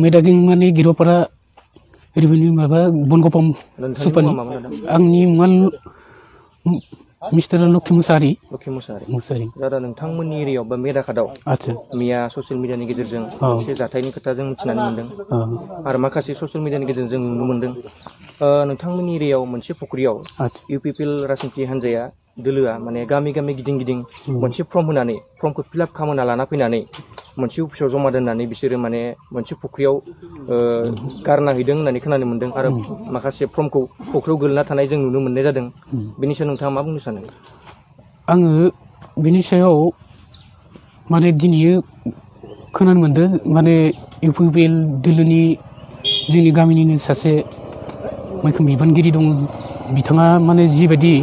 मेदागिं माने गिर'पारा रिभिनिउ माबा बनगपम सुपानि आंनि मुङा मिस्टार लक्ष्मी मुसाहारि दा नोंथांमोननि एरियायाव बा मेदाखादाव मैया ससियेल मिडियानि गेजेरजों मोनसे जाथायनि खोथा जों मिथिनानै मोनदों आरो माखासे ससियेल मिडियानि गेजेरजों जों नुनो मोनदों नोंथांमोननि एरियायाव मोनसे फुख्रियाव UPPL राजनिति हान्जाया दोलोआ माने गामि गामि गिदिं गिदिं मोनसे फर्म होनानै फर्मखौ फिलआप खालामना लाना फैनानै मोनसे अफिसाव जमा दोननानै बिसोरो माने मोनसे फुख्रियाव गारना हैदों होननानै खोनानो मोनदों आरो माखासे फर्मखौ फुख्रियाव गोलैना थानाय जों नुनो मोननाय जादों बेनि सायाव नोंथाङा मा बुंनो सानो आङो बेनि सायाव माने दिनै खोनानो मोनदों माने UPPL दोलोनि जोंनि गामिनिनो सासे मैखोम बिबानगिरि दं बिथाङा माने जिबायदि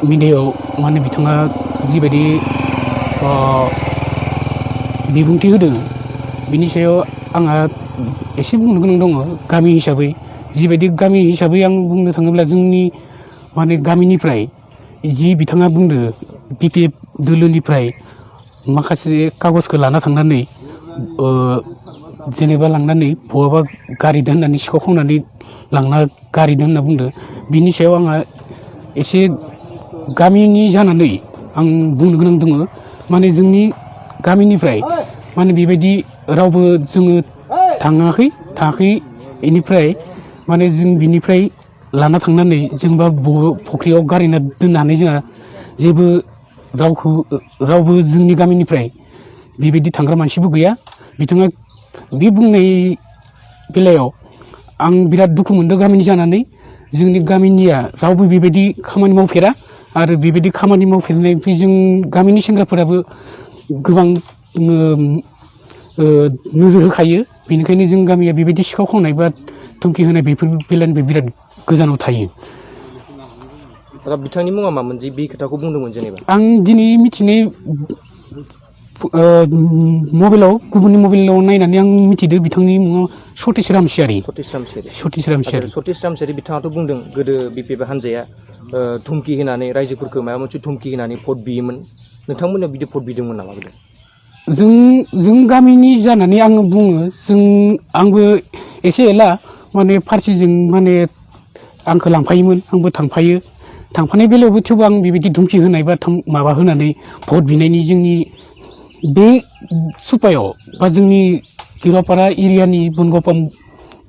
मिडियायाव माने बिथाङा जिबायदि बिबुंथि होदों बिनि सायाव आंहा एसे बुंनो गोनां दङ गामि हिसाबै जिबायदि गामि हिसाबै आं बुंनो थाङोब्ला जोंनि माने गामिनिफ्राय जि बिथाङा बुंदों BPF दोलोनिफ्राय माखासे कागजखौ लाना थांनानै जेनेबा लांनानै बहाबा गारिदों होननानै सिखाव खावनानै लांना गारिदों होनना बुंदों बिनि सायाव आंहा एसे गामिनि जानानै आं बुंनो गोनां दङ माने जोंनि गामिनिफ्राय माने बेबायदि रावबो जोङो थाङाखै बेनिफ्राय माने जों बिनिफ्राय लाना थांनानै जोंबा फुख्रियाव गारैना दोननानै जोंहा जेबो रावबो जोंनि गामिनिफ्राय बेबायदि थांग्रा मानसिबो गैया बिथाङा बे बुंनाय बेलायाव आं बिराद दुखु मोनदों गामिनि जानानै जोंनि गामिनिया रावबो बेबायदि खामानि मावफेरा आरो बेबायदि खामानि मावफेरनायनिफ्राय जों गामिनि सेंग्राफोराबो गोबां नोजोर होखायो बेनिखायनो जों गामिया बेबायदि सिखाव खावनाय बा धमखि होनाय बेफोर बेलानिफ्राय बिराद गोजानाव थायो बिथांनि मुङा मामोन जि बे खोथाखौ बुंदोंमोन जेनेबा आं दिनै मिथिनाय मबाइलाव गुबुननि मबाइलाव नायनानै आं मिथिदों बिथांनि मुङा सतीश रामसियारि बिथाङाथ' बुंदों गोदो BPF हान्जाया धमखि होनानै रायजोफोरखौ माबा मोनसे धमखि होनानै भट बियोमोन नोंथांमोननियाव बिदि भट बिदोंमोन नामा गोदो जों गामिनि जानानै आङो बुङो आंबो एसे एला माने पार्टिजों माने आंखौ लांफायोमोन आंबो थांफानाय बेलायावबो थेवबो आं बेबायदि धमखि होनाय बा माबा होनानै भट बिनायनि जोंनि बे सुपायाव बा जोंनि गिर'पारा एरियानि बनगपम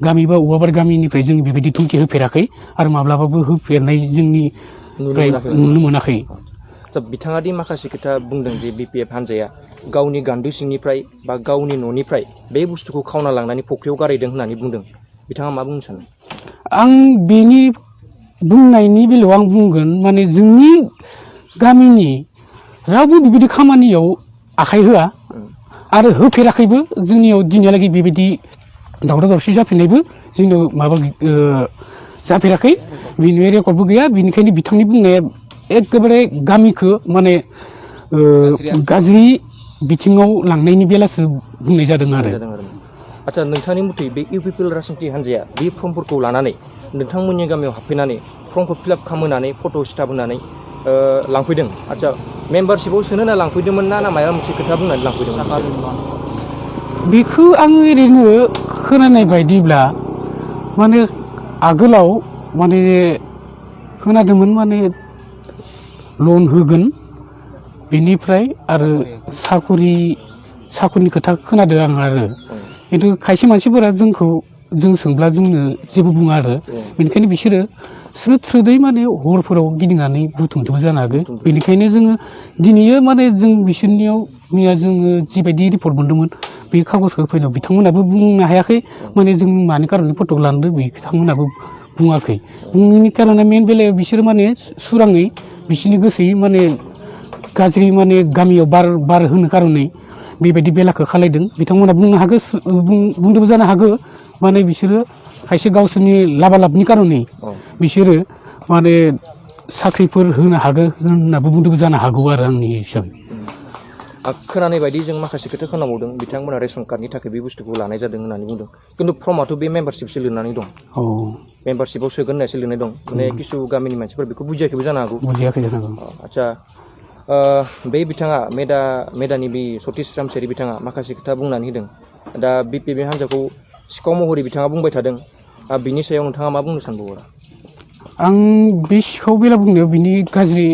गामि बा औवाबारि गामिनिफ्राय जों बेबायदि धमखि होफेराखै आरो माब्लाबाबो होफेरनाय जोंनिफ्राय नुनो मोनाखै बिथाङा दि माखासे खोथा बुंदों जे BPF हान्जाया गावनि गान्दु सिंनिफ्राय बा गावनि न'निफ्राय बे बुस्थुखौ खावना लांनानै फुख्रियाव गारैदों होननानै बुंदों बिथाङा मा बुंनो सानो आं बेनि बुंनायनि बेलायाव आं बुंगोन माने जोंनि गामिनि रावबो बेबायदि खामानियाव आखाइ होआ आरो होफेराखैबो जोंनियाव दिनैहालागै बेबायदि दावराव दावसि जाफेरनायबो जोंनियाव माबा जाफेराखै बेनि रेकर्डबो गैया बेनिखायनो बिथांनि बुंनाया एखेबारे गामिखौ माने गाज्रि बिथिङाव लांनायनि बेलासो बुंनाय जादों आरो आচ্ছা नोंथांनि मथे बे UPPL राजनिति हान्जाया बे फर्मफोरखौ लानानै नोंथांमोननि गामियाव हाबफैनानै फर्मखौ फिलआप खालामहोनानै फट' स्टाफ होनानै लांफैदों आচ্ছা मेम्बारशिपआव सोनो होना लांफैदोंमोन ना माबा मोनसे खोथा बुंनानै लांफैदोंमोन बेखौ आं ओरैनो खोनानाय बायदिब्ला माने आगोलाव माने खोनादोंमोन माने लन होगोन बेनिफ्राय आरो साखरिनि खोथा खोनादों आं आरो खिन्थु खायसे मानसिफोरा जों सोंब्ला जोंनो जेबो बुङा आरो बेनिखायनो बिसोरो स्रोदै माने हरफोराव गिदिंनानै बुथुमदोंबो जानो हागौ बेनिखायनो जोङो दिनैयो माने जों बिसोरनियाव मैया जोङो जिबायदि रिपर्ट मोन्दोंमोन बे कागजखौ फैनायाव बिथांमोनाबो बुंनो हायाखै माने जों मानि कारनै फट'खौ लांदों बे बिथांमोनाबो बुङाखै बुङैनि कारना मेन बेलायाव बिसोरो माने सुराङै बिसोरनि गोसोयै माने गाज्रि माने गामियाव बार होनो कारनै बेबायदि बेलाखौ खालायदों बिथांमोना बुंनो हागौ बुंदोंबो जानो हागौ माने बिसोरो खायसे गावसोरनि लाबालाबनि कारनै बिसोरो माने साख्रिफोर होनो हागौ होननाबो बुंदोंबो जानो हागौ आरो आंनि हिसाबै खोनानाय बायदि जों माखासे खोथा खोनाबावदों बिथांमोना रेशन कार्डनि थाखाय बे बुस्थुखौ लानाय जादों होननानै बुंदों खिन्थु फर्माथ' बे मेम्बारशिपसो लिरनानै दं मेम्बारशिपआव सोगोन होननायसो लिरनाय दं माने किसु गामिनि मानसिफोर बेखौ बुजियाखैबो जानो हागौ आচ্ছা बे बिथाङा मेदानि बे सतीश रामसियारि बिथाङा माखासे खोथा बुंनानै होदों दा BPP हान्जाखौ सिखाव महरै बिथाङा बुंबाय थादों बिनि सायाव नोंथाङा मा बुंनो सानबावो? आं बे सिखाव बेला बुंनायाव बिनि गाज्रि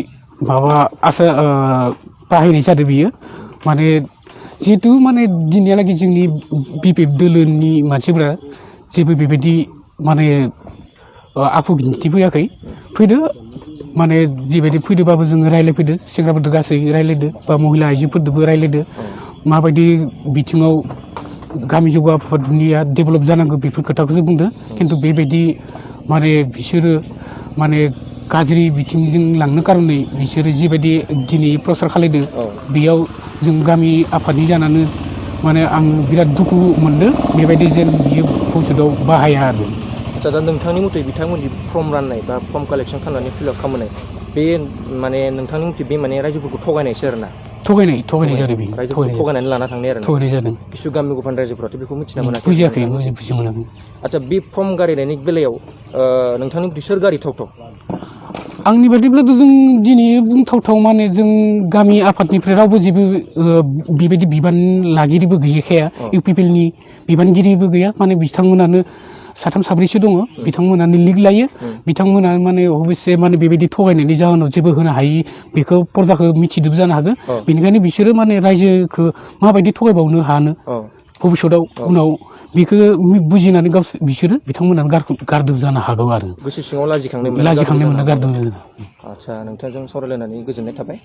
माबा आसा बाहायनाय जादों बियो माने जिहेतु माने दिनैहालागै जोंनि BPP दोलोनि मानसिफोरा जेबो बेबायदि माने आखु दिन्थिफैयाखै फैदो माने जिबायदि फैदोबाबो जोङो रायज्लायफैदो सेंग्राफोरदो गासै रायज्लायदो बा महिला आइजोफोरदोबो रायज्लायदो माबायदि बिथिङाव गामि जौगाफोरनिया डेभेलप जानांगौ बेफोर खोथाखौसो बुंदो खिन्थु बेबायदि माने बिसोरो माने गाज्रि बिथिंजों लांनो कारनै बिसोरो जिबायदि दिनै प्रसार खालायदो बेयाव जों गामि आफादनि जानानै माने आं बिराद दुखु मोनदों बेबायदि जेन बियो भबिष्यतआव बाहाया आरो। दा नोंथांनि मथे बिथांमोननि फर्म राननाय बा फर्म कालेक्सन खालामनानै फिलआप खालामनाय बे माने नोंथांनि मथे बे माने रायजोफोरखौ थगायनायसो आरोना? थगायनाय जादों बे रायजोफोरखौ थगायनानै लाना थांनाय आरो थगायनाय जादों। किसु गामि गफानि रायजोफोराथ' बेखौ मिथिना मोनाखै बुजियाखै बुजि मोनाखै। आচ্ছা बे फर्म गारिनायनि बेलायाव नोंथांनि मथे सोर गारिथावथाव? आंनि बादिब्लाथ' जों दिनै बुंथावथाव माने जों गामि आफादनिफ्राय रावबो जेबो बेबायदि बिबान लागिरिबो गैयैखाया UPPL नि बिबानगिरिबो गैया माने बिथांमोनानो साथाम साब्रैसो दङ बिथांमोनानो लिग लायो बिथांमोना माने अबयसे माने बेबायदि थगायनायनि जाहोनाव जेबो होनो हायि बेखौ पर्दाखौ मिथिदोबो जानो हागौ बेनिखायनो बिसोरो माने रायजोखौ माबायदि थगायबावनो हानो भबिष्यतआव उनाव बेखौ बुजिनानै बिसोरो बिथांमोनानो गारदों जानो हागौ आरो गोसो सिङाव लाजिखांनाय मोनना गारदों। आচ্ছা नोंथांजों सावरायलायनानै गोजोननाय थाबाय।